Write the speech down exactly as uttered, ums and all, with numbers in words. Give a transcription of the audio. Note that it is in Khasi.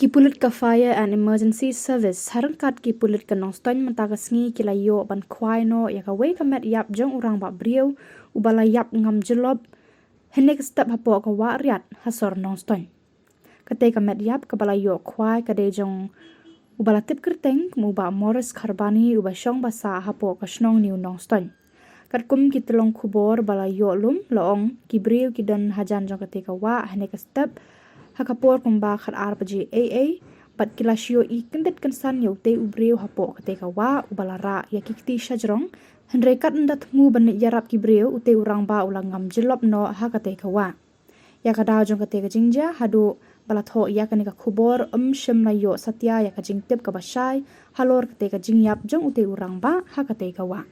Pulit ka Fire and Emergency Service ha ryngkat ki pulit ka Nongstoiñ mynta ka sngi ki la ïoh ban khwai noh ïa kawei ka met ïap jong u rangbah briew uba la ïap ngam jyllop hynne ka step hapoh ka wah Riat ha sor Nongstoiñ. Katei ka met ïap kaba la ïoh khwai ka dei jong uba la tip kyrteng kum u Bah Morris Kharbani uba shong ba sah hapoh ka shnong New Nongstoiñ. Katkum ki tyllong khubor ba la ïoh lum la ong ki briew ki don hajan jong katei ka wah hynne ka step ha ka por kumba khatar baje eiei bad ki la shu ïohi kyndit kynsan ïa utei u briew hapoh katei ka wah uba la rah ïa ki kti shajrong. Hynrei kat ynda thmu ban leit ïarap ki briew, utei u rangbah u la ngam jyllop noh ha katei ka wah. Ïa ka daw jong katei ka jingjia haduh ba la thoh ïa kane ka khubor ym shym la ïoh satia ïa ka jingtip kaba shai halor katei ka jingïap jong utei u rangbah ha katei ka wah.